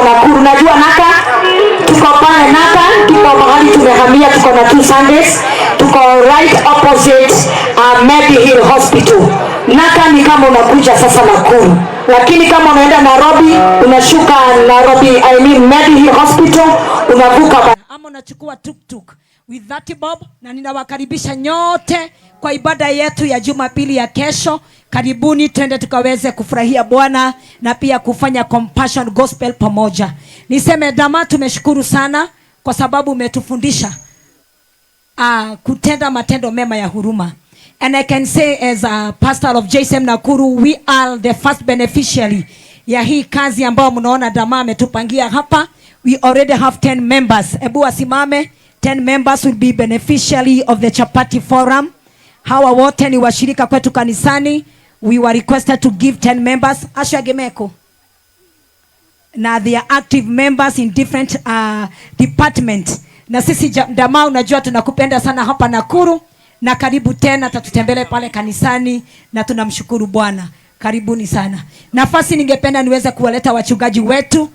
Nakuru. Najua Naka, tuko pale Naka, tuko mahali tumehamia, tuko na two Sundays, tuko right opposite Medihill Hospital. Naka ni kama unakuja sasa Nakuru, lakini kama unaenda Nairobi unashuka Nairobi, I mean Medihill Hospital, unavuka ama unachukua tuktuk with 30 bob, na ninawakaribisha nyote kwa ibada yetu ya Jumapili ya kesho. Karibuni, twende tukaweze kufurahia Bwana na pia kufanya compassion gospel pamoja. Niseme Dama, tumeshukuru sana kwa sababu umetufundisha kutenda matendo mema ya huruma. And I can say as a pastor of JCM Nakuru, we are the first beneficiary ya hii kazi ambayo mnaona Dama ametupangia hapa. We already have 10 members. Ebu wasimame. 10 members will be beneficiary of the Chapati Forum. Hawa wote ni washirika kwetu kanisani. We were requested to give 10 members. Asha Gemeko na they are active members in different department. Na sisi Dama, unajua tunakupenda sana hapa Nakuru, na karibu tena tatutembele pale kanisani, na tunamshukuru Bwana. Karibuni sana. Nafasi ningependa niweze kuwaleta wachungaji wetu.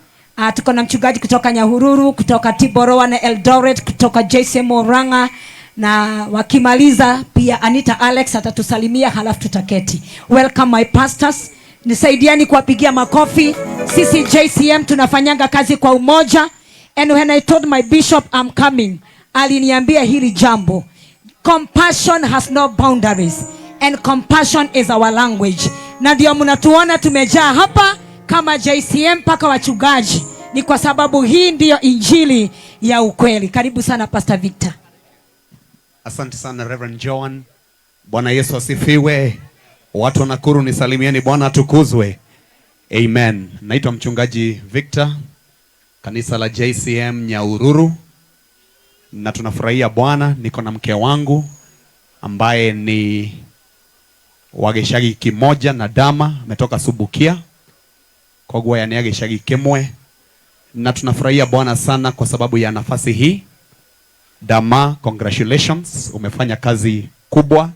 Tuko na mchungaji kutoka Nyahururu, kutoka Tiboroa na Eldoret, kutoka JCM Murang'a, na wakimaliza pia Anita Alex atatusalimia, halafu tutaketi. Welcome my pastors. Nisaidiani kuwapigia makofi. Sisi JCM tunafanyanga kazi kwa umoja. And when I told my bishop I'm coming, aliniambia hili jambo. Compassion has no boundaries and compassion is our language. Na ndio mnatuona tumejaa hapa kama JCM mpaka wachungaji, ni kwa sababu hii ndiyo injili ya ukweli. Karibu sana Pastor Victor. Asante sana Reverend Joan. Bwana Yesu asifiwe. Watu wa Nakuru nisalimieni, Bwana atukuzwe. Amen. Naitwa mchungaji Victor, kanisa la JCM Nyahururu, na tunafurahia Bwana. Niko na mke wangu ambaye ni wa gĩcagi kimoja na Dama, ametoka Subukia, koguo aya nĩ a gĩcagi kimwe, na tunafurahia Bwana sana kwa sababu ya nafasi hii. Dama, congratulations, umefanya kazi kubwa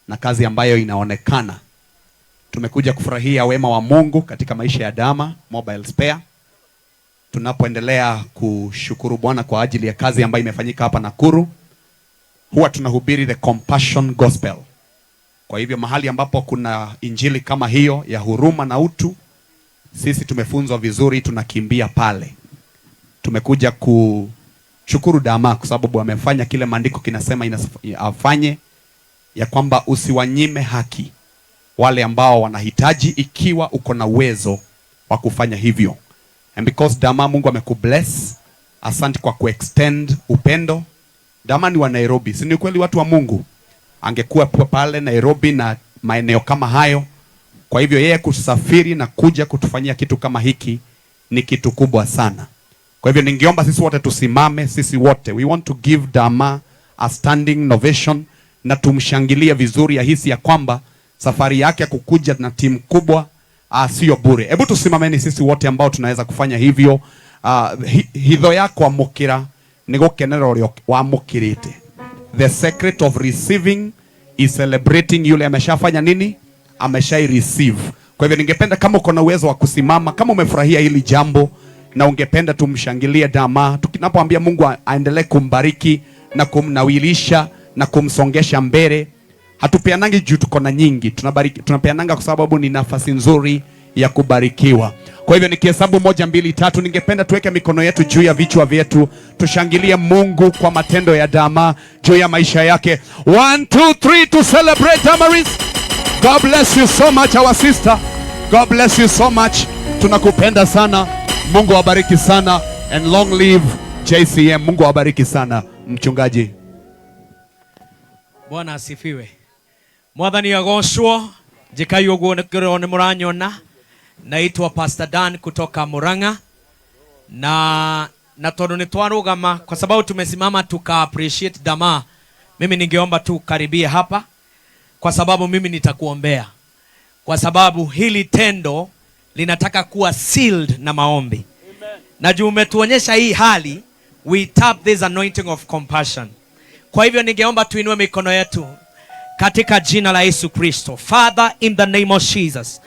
na kazi ambayo inaonekana. Tumekuja kufurahia wema wa Mungu katika maisha ya Dama Mobile Spare, tunapoendelea kushukuru Bwana kwa ajili ya kazi ambayo imefanyika hapa Nakuru. Huwa tunahubiri the compassion gospel. Kwa hivyo mahali ambapo kuna injili kama hiyo ya huruma na utu, sisi tumefunzwa vizuri, tunakimbia pale. Tumekuja kushukuru Dama kwa sababu amefanya kile maandiko kinasema afanye, ya kwamba usiwanyime haki wale ambao wanahitaji, ikiwa uko na uwezo wa kufanya hivyo. And because Dama, Mungu amekubless, asante kwa kuextend upendo. Dama ni wa Nairobi, si ni kweli watu wa Mungu? Angekuwa pale Nairobi na maeneo kama hayo. Kwa hivyo yeye kusafiri na kuja kutufanyia kitu kama hiki ni kitu kubwa sana. Kwa hivyo ningeomba sisi wote tusimame, sisi wote. We want to give Dama a standing ovation na tumshangilie vizuri, ahisi ya kwamba safari yake ya kukuja na timu kubwa sio bure. Hebu tusimameni sisi wote ambao tunaweza kufanya hivyo. Hitho ya kwamũkĩra nĩ gũkenera ũrĩa wamũkĩrĩte. The secret of receiving is celebrating yule ameshafanya nini, ameshai receive. Kwa hivyo ningependa kama uko na uwezo wa kusimama, kama umefurahia hili jambo na ungependa tumshangilie Dama, tunapoambia Mungu aendelee kumbariki na kumnawilisha na kumsongesha mbele. Hatupeanangi juu tuko na nyingi, tunabariki, tunapeananga kwa sababu ni nafasi nzuri ya kubarikiwa. Kwa hivyo nikihesabu moja, mbili, tatu, ningependa tuweke mikono yetu juu ya vichwa vyetu, tushangilie Mungu kwa matendo ya Dama juu ya maisha yake. One, two, three, to celebrate Damaris. God bless you so much, our sister. God bless you so much. Tunakupenda sana. Mungu awabariki sana and long live JCM. Mungu awabariki sana mchungaji. Bwana asifiwe. Mwathani agocwo. Njikai uguo nikiro ni muranyona. Naitwa Pastor Dan kutoka Murang'a, na tondu ni twarugama kwa sababu tumesimama tuka appreciate Dama, mimi ningeomba tu karibie hapa kwa sababu mimi nitakuombea, kwa sababu hili tendo linataka kuwa sealed na maombi. Na juu umetuonyesha hii hali, we tap this anointing of compassion. Kwa hivyo ningeomba tuinue mikono yetu katika jina la Yesu Kristo. Father, in the name of Jesus,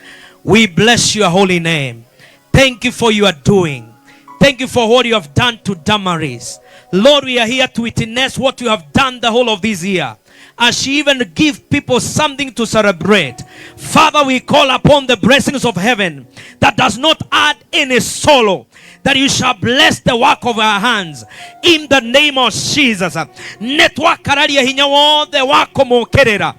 we bless your holy name. Thank you for your doing. Thank you for what you have done to Damaris. Lord, we are here to witness what you have done the whole of this year, as she even give people something to celebrate. Father, we call upon the blessings of heaven that does not add any sorrow, that you shall bless the work of our hands in the name of Jesus. Nĩ twakararia hinya wothe wa kũmũkĩrĩra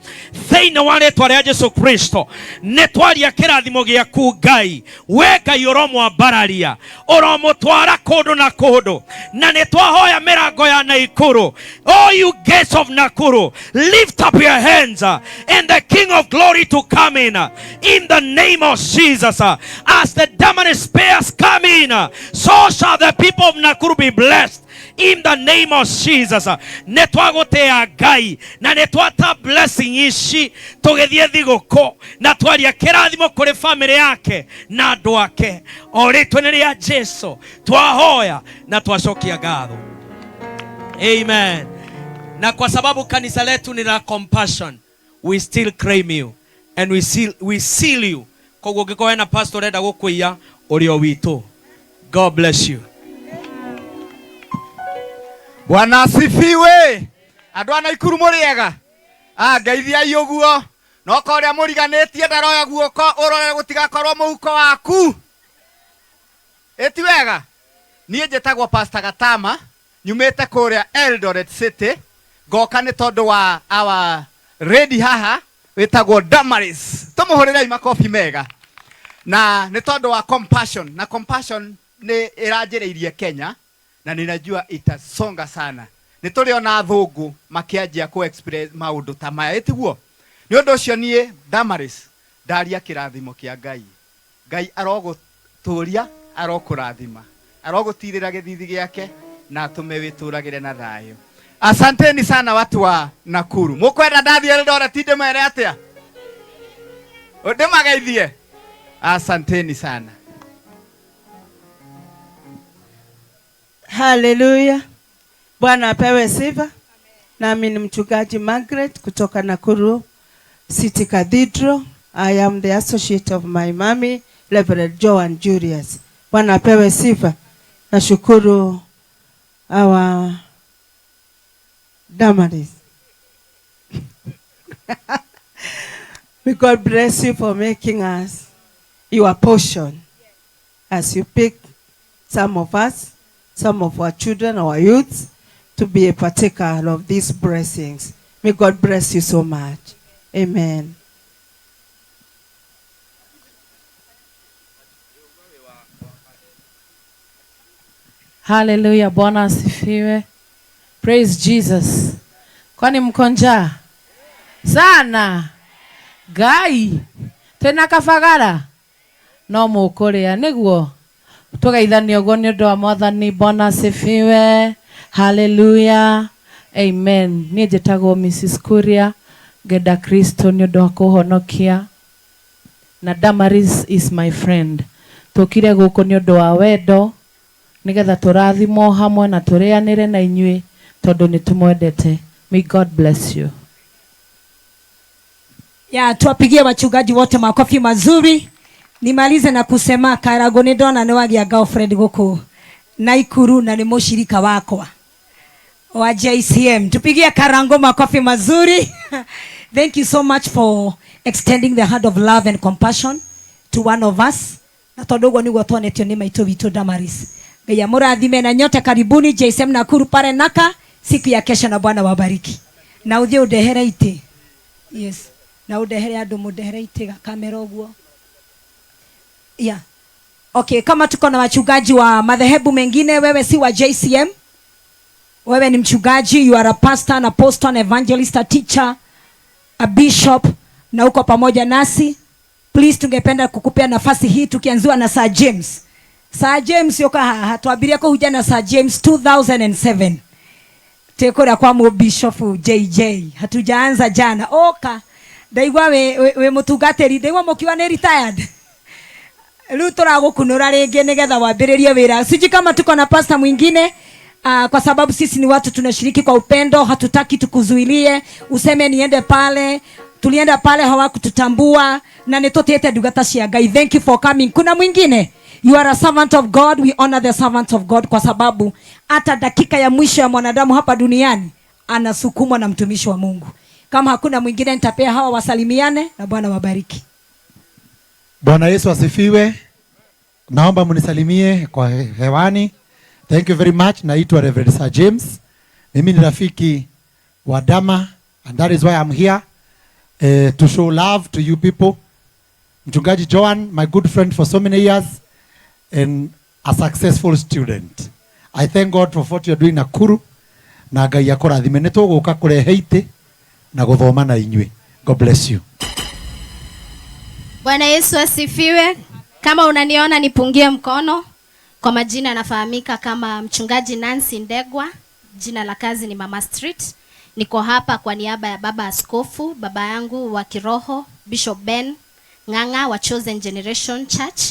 thĩinĩ wa rĩtwa rĩa Jesu Kristo. Nĩ twaria kĩrathimo gĩaku Ngai, we Ngai ũromwambararia, ũromũtwara kũndũ na kũndũ, na nĩ twahoya mĩrango ya Nakuru. Oh, you gates of Nakuru, lift up your hands and the King of Glory to come in the name of Jesus. As the Damaris pairs come in, so shall the people of Nakuru be blessed in the name of Jesus. Nĩ twagũtĩa Ngai na nĩ twata blessing ici tũgĩthiĩ thigũkũ, na twaria kĩrathimo kũrĩ famĩlĩ yake na andũ ake, o rĩtwa-inĩ rĩa Jesu twahoya na twacokia ngatho, amen. Na kwa sababu kanisa letu ni la compassion, we still claim you and we seal you. Koguo ũngĩkorwo hena pastor ũrenda gũkũiya, ũrĩ o witũ. God bless you. Bwana asifiwe. Andũ a Naikuru, mũrĩega? Ah, ngeithiai ũguo. No korĩa mũriganĩtie ndaroya guoko, ũrore gũtigakorwo mũhuko waku. Ĩti wega. Niĩ njĩtagwo Pastor Gatama, nyumĩte kũrĩa Eldoret City, ngoka nĩ tondũ wa our lady haha wĩtagwo Damaris. Tũmũhũrĩrei makobi mega. Na nĩ tondũ wa compassion, na compassion nĩ ĩranjĩrĩirie Kenya na ninajua itasonga sana. Nĩ tũrĩ ona athũngũ makĩanjia kũ express maũndũ ta maya, ĩtiguo? Nĩ ũndũ ũcio niĩ Damaris ndaria kĩrathimo kĩa Ngai. Ngai arogũtũria, arokũrathima, arogũtirĩra gĩthithi gĩake na atũme wĩtũragĩre na thayũ. Asanteni sana watu wa Nakuru. Mũkwenda ndathiĩ Eldoret ndĩmere atĩa? Ndĩmageithie. Asanteni sana. Haleluya. Bwana apewe sifa. Nami ni mchungaji Margaret kutoka Nakuru City Cathedral. I am the associate of my mommy, Reverend Joan Julius. Bwana apewe sifa. Nashukuru our Damaris. May God bless you for making us your portion as you pick some of us, some of our children, our youths, to be a partaker of these blessings. May God bless you so much. Amen. Haleluya, Bwana asifiwe. Praise Jesus. Kwani mko njaa sana? Ngai twina kabagara no mũkũrĩa nĩguo tũgeithanie ũguo nĩ ũndũ wa Mwathani. Bwana asifiwe. Haleluya. Amen. Niĩ njĩtagwo Mrs. Kuria, ngenda Kristo nĩ ũndũ wa kũhonokia, na Damaris is my friend. Tũkire gũkũ nĩ ũndũ wa wendo, nĩgetha tũrathimwo hamwe na tũrĩanĩre na inyuĩ tondũ nĩ tũmwendete. May God bless you. Ya, tuwapigie wachungaji wote makofi mazuri. Nimalize na kusema Karago nĩ ndona nĩ wagĩa girlfriend gũkũ Naikuru na nĩ mũshirika wakwa wa JCM. Tupigie Karango makofi mazuri. Thank you so much for extending the hand of love and compassion to one of us. Na tondũ ũguo nĩguo tuonetio nĩ maitũ witũ Damaris. Ngai amũrathime na nyote karibuni JCM Nakuru pale Naka siku ya kesho, na Bwana wabariki. Na ũthiĩ ũndehere itĩ. Yes. Na ũndehere andũ, mũndehere itĩ gakamera ũguo. Yeah. Okay, kama tuko na wachungaji wa madhehebu mengine, wewe si wa JCM. Wewe ni mchungaji, you are a pastor, an apostle, an evangelist, a teacher, a bishop, na uko pamoja nasi. Please, tungependa kukupea nafasi hii tukianzia na Sir James. Sir James yoka haha, twambirie kũhunjia na Sir James 2007. Twĩ kwa mu Bishop JJ. Hatujaanza jana. Oka. Ndaigua we mũtungatĩri, ndaigua mũkiuga nĩ retired. Rĩu tũragũkunũra rĩngĩ nĩgetha wambĩrĩrie wĩra. Sijui kama tuko na pastor mwingine. Kwa sababu sisi ni watu tunashiriki kwa upendo, hatutaki tukuzuilie useme niende pale. Tulienda pale hawakututambua na nĩ tũtĩĩte ndungata cia Ngai. Thank you for coming. Kuna mwingine? You are a servant of God. We honor the servants of God kwa sababu hata dakika ya mwisho ya mwanadamu hapa duniani anasukumwa na mtumishi wa Mungu. Kama hakuna mwingine, nitapea hawa wasalimiane na Bwana wabariki. Bwana Yesu asifiwe. Naomba mnisalimie kwa hewani. Thank you very much. Naitwa Reverend Sir James. Mimi ni rafiki wa Dama and that is why I'm here to show love to you people. Mchungaji Joan, my good friend for so many years and a successful student. I thank God for what you're doing Nakuru na Ngai akũrathime. Nĩ tũgũka kũrehe itĩ na gũthoma na inyuĩ. God bless you. Bwana Yesu asifiwe. Kama unaniona nipungie mkono. Kwa majina nafahamika kama Mchungaji Nancy Ndegwa, jina la kazi ni Mama Street. Niko hapa kwa niaba ya baba askofu, baba yangu wa kiroho Bishop Ben Ng'ang'a wa Chosen Generation Church.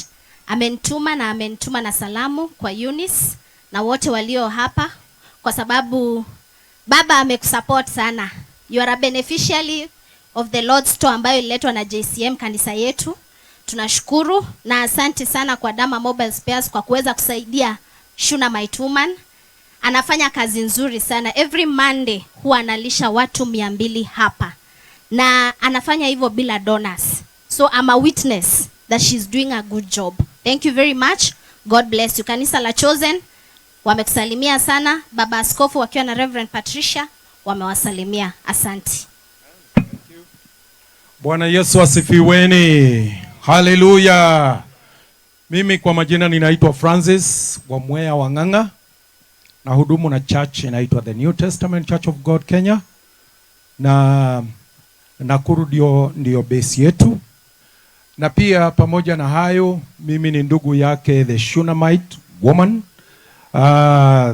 Amenituma na amenituma na salamu kwa Eunice na wote walio hapa, kwa sababu baba amekusupport sana. You are a beneficiary of the Lord's Store ambayo ililetwa na JCM kanisa yetu. Tunashukuru na asante sana kwa Dama Mobile Spares kwa kuweza kusaidia Shunammite Woman. Anafanya kazi nzuri sana. Every Monday huwa analisha watu 200 hapa, na anafanya hivyo bila donors. So I'm a witness that she's doing a good job. Thank you very much. God bless you. Kanisa la Chosen wamekusalimia sana. Baba Askofu wakiwa na Reverend Patricia wamewasalimia. Asante. Bwana Yesu asifiweni. Haleluya. Mimi kwa majina ninaitwa Francis Wamwea Wang'ang'a, na hudumu na church inaitwa The New Testament Church of God Kenya, na Nakuru ndio base yetu. Na pia pamoja na hayo, mimi ni ndugu yake the Shunammite woman,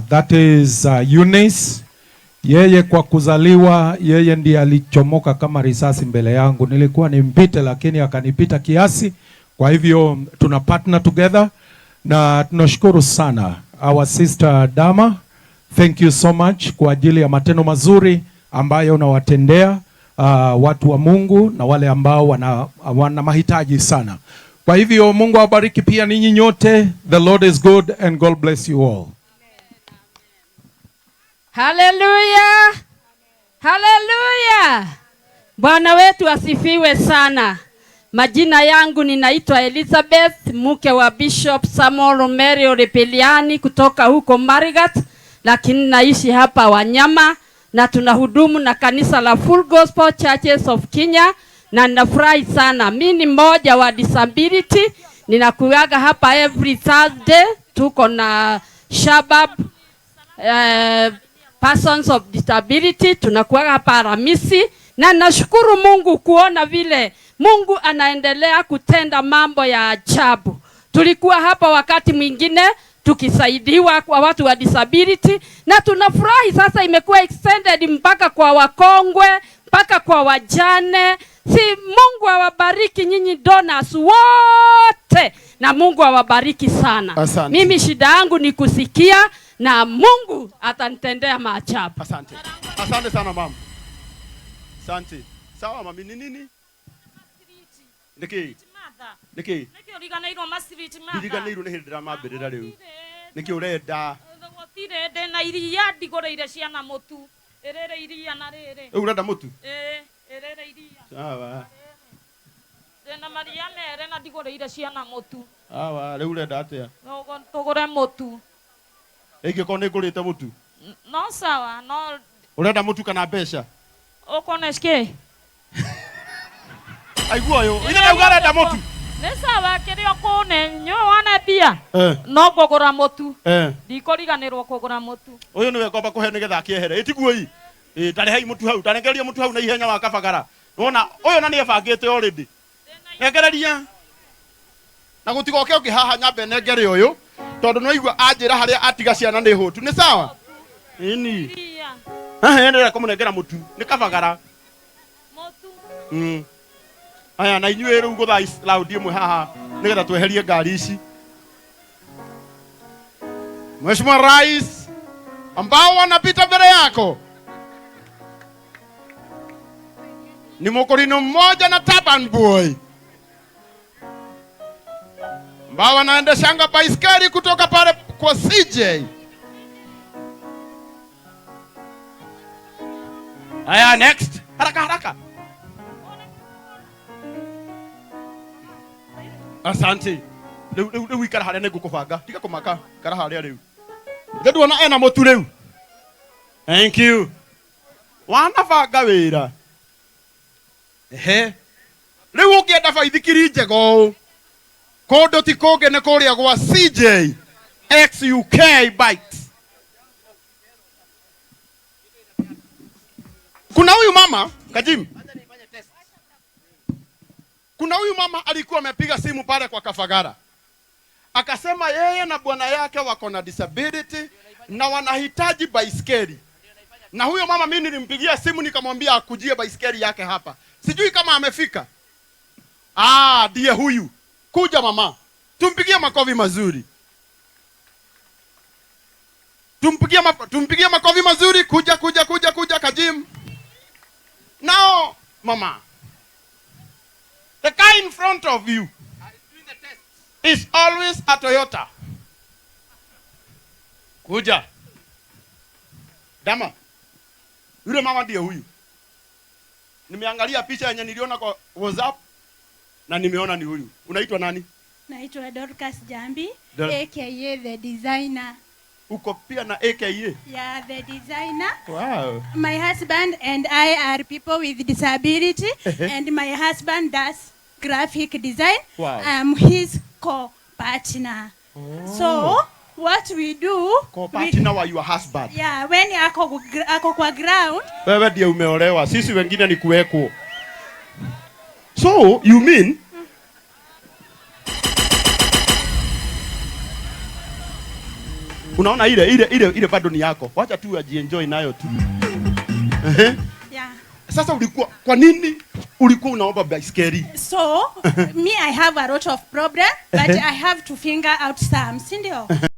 that is Eunice. Yeye kwa kuzaliwa, yeye ndiye alichomoka kama risasi mbele yangu. Nilikuwa nimpite, lakini akanipita kiasi. Kwa hivyo tuna partner together na tunashukuru sana our sister Dama. Thank you so much kwa ajili ya matendo mazuri ambayo unawatendea watu wa Mungu na wale ambao wana mahitaji sana. Kwa hivyo Mungu awabariki pia ninyi nyote. The Lord is good and God bless you all. Haleluya, haleluya! Bwana wetu asifiwe sana. Majina yangu ninaitwa Elizabeth, mke wa Bishop Samuel Mary Orepeliani kutoka huko Marigat, lakini naishi hapa Wanyama na tunahudumu na kanisa la Full Gospel Churches of Kenya na ninafurahi sana. Mimi ni mmoja wa disability, ninakuaga hapa every Thursday, tuko na Shabab persons of disability, tunakuaga hapa Alhamisi na nashukuru Mungu kuona vile Mungu anaendelea kutenda mambo ya ajabu. Tulikuwa hapa wakati mwingine tukisaidiwa kwa watu wa disability na tunafurahi sasa imekuwa extended mpaka kwa wakongwe, mpaka kwa wajane. Si Mungu awabariki nyinyi donors wote na Mungu awabariki sana. Asante. Mimi shida yangu ni kusikia na Mungu atanitendea maajabu. Asante. Asante sana mama. Asante. Sawa mami, ni nini? Niki? Niki? Niki uriganĩirwo ma street mother? Ndiriganĩirwo, nĩ hĩndĩ ndĩramambĩrĩra rĩu. Nĩkĩ ũrenda? Gũtirĩ, ndĩna iria, ndigũrĩire ciana mũtu. Ĩrĩrĩ iria na rĩrĩ. Rĩu ũrenda mũtu? Ĩĩ, ĩrĩrĩ iria. Sawa. Ndĩna maria merĩ na ndigũrĩire ciana mũtu. Sawa, rĩu ũrenda atĩa? Tũgũre mũtu. Ĩngĩkorwo nĩ ngũrĩte mũtu? No sawa, no. Ũrenda mũtu kana mbeca? Ũkona kĩ? Aigua ũyũ, ithe ndauga arenda mũtu. Nĩ sawa, kĩrĩa ũkũne, nyũĩ wone mbia. Eh. No ngũgũra mũtu. Eh. Ndikũriganĩrwo kũgũra mũtu. Ũyũ nĩwe ngomba kũhe nĩgetha akĩehere. Ĩtiguo ii. Ĩ tarehei mũtu hau, tarengereria mũtu hau na ihenya wa kabagara. Wona ũyũ na nĩ ebangĩte already. Nengereria. Na gũtigoke ũngĩ haha, nyambe nengere ũyũ tondũ nĩwaigua anjĩra harĩa atiga ciana nĩ hũtu. Nĩ sawa? Ĩni. Haha ndĩrenda kũmũnengera mũtu. Nĩ kabagara. Mũtu. Aya na inyuĩ rĩu gũthaa round ĩmwe haha nĩgetha tweherie ngari ici. Mheshimiwa Rais, ambao wanapita mbele yako ni mokorino mmoja na taban boy. Ambao wanaendeshanga baiskeli kutoka pale kwa CJ. Haya, next. Haraka haraka. Asante. Rĩu ikara harĩa nĩngũkũbanga. Tiga kũmaka, ikara harĩa rĩu. Nduona ena mũtu rĩu. Thank you. Wanabanga wĩra. Ehe. Rĩu ũngĩenda baithikiri njega ũũ, kũndũ ti kũngĩ nĩ kũrĩa gwa CJ XUK Bikes. Kuna huyu mama, Kajim. Kuna huyu mama alikuwa amepiga simu pale kwa Kafagara. Akasema yeye na bwana yake wako na disability na wanahitaji baiskeli. Na huyo mama mimi nilimpigia simu nikamwambia akujie baiskeli yake hapa. Sijui kama amefika. Ah, ndiye huyu. Kuja mama. Tumpigie makofi mazuri. Tumpigie makofi mazuri. Kuja kuja kuja kuja Kajim. Now, mama, the guy in front of you is always a Toyota. Kuja. Dama. Yule mama ndiye huyu. Nimeangalia picha yenye niliona kwa WhatsApp na nimeona ni huyu. Unaitwa nani? Naitwa Dorcas Jambi, aka the designer. Uko pia na AKA? Yeah, the designer. Wow. My husband and I are people with disability and my husband does graphic design. Wow. I'm his co-partner. Oh. So what we do, co-partner wa your husband. Yeah, when ako kwa ground. Wewe ndiye umeolewa, sisi wengine ni kuweko. So you mean unaona ile ile ile ile bado ni yako. Wacha tu ajienjoy nayo tu. Yeah. Sasa ulikuwa kwa nini ulikuwa unaomba baiskeli? So me I have a lot of problem, but I have to figure out some, si ndio?